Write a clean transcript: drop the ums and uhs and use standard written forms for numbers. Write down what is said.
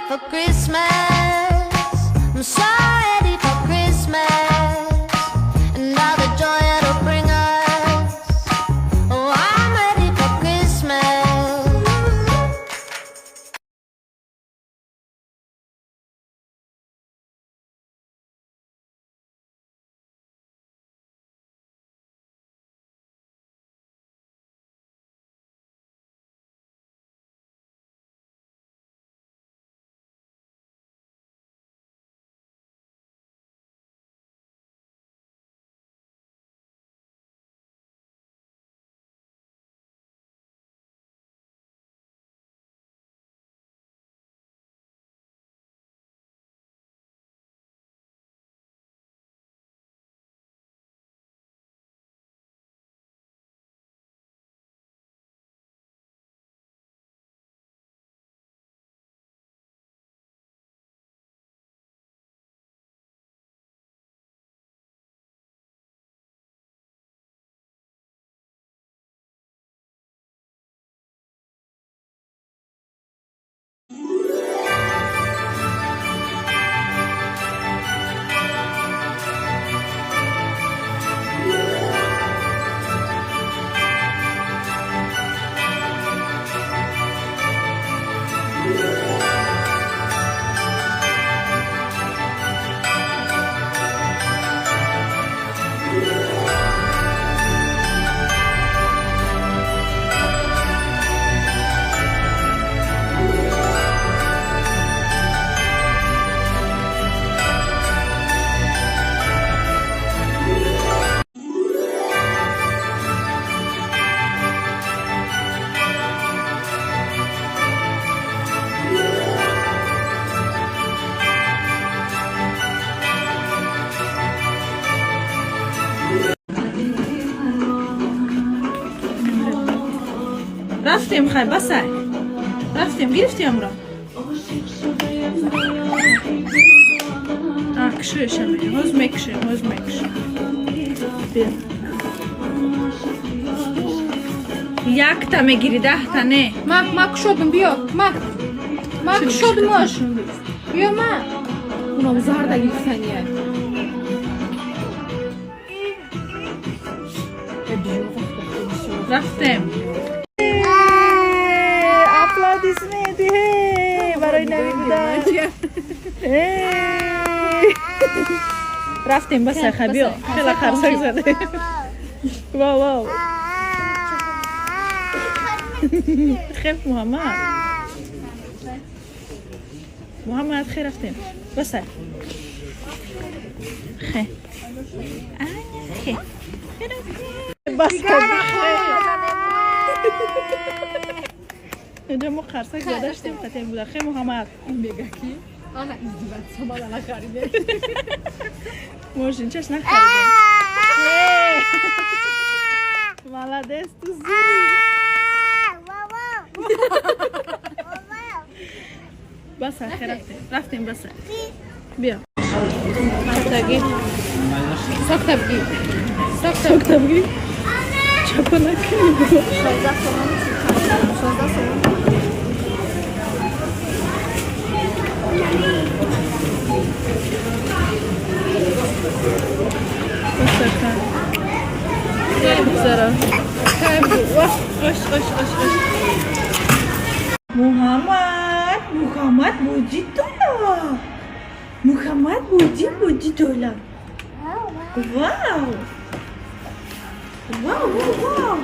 for Christmas. I'm so ready for Christmas. And all the joy it'll bring us. Oh, I'm ready for Christmas. Рафтем, хай, басай, рафтем, гирифти амро. Кушоеша, ҳоз мекушем, ҳоз мекушем. Бия, якта мегири, 10-та не. Ма, ма кушодум, биё. Ма. Ма кушодумош. Биё ма. Унам зарда гирифтания. Рафтем. Аплодисменты барои нави будан. Рафтем, басай, хай, биё, хела қарсак заде. Вау, вау! Хел, Муҳаммад, Муҳаммад, хе, рафтем, басай, хе, хе, бас. Инҷа мо қарсак задаштем, қатем буда. Хе, Муҳаммад. Мега ки ана издеваться мала нахариде. Мошинчаш нахаридем. Молодец, ту зури. Баса, хе, рафтем, рафтем, баса, биё. Таги. Сокта бги. Сокта. Сокта бги. Чапа накунӣ. 16 сомон, 16 сомон. Басака. Гузара. Ош, ош, ош, ош. Муҳаммад, Муҳаммад, боҷи дола. Муҳаммад, боҷи, боҷи дола. Вау! Вау, вау, вау!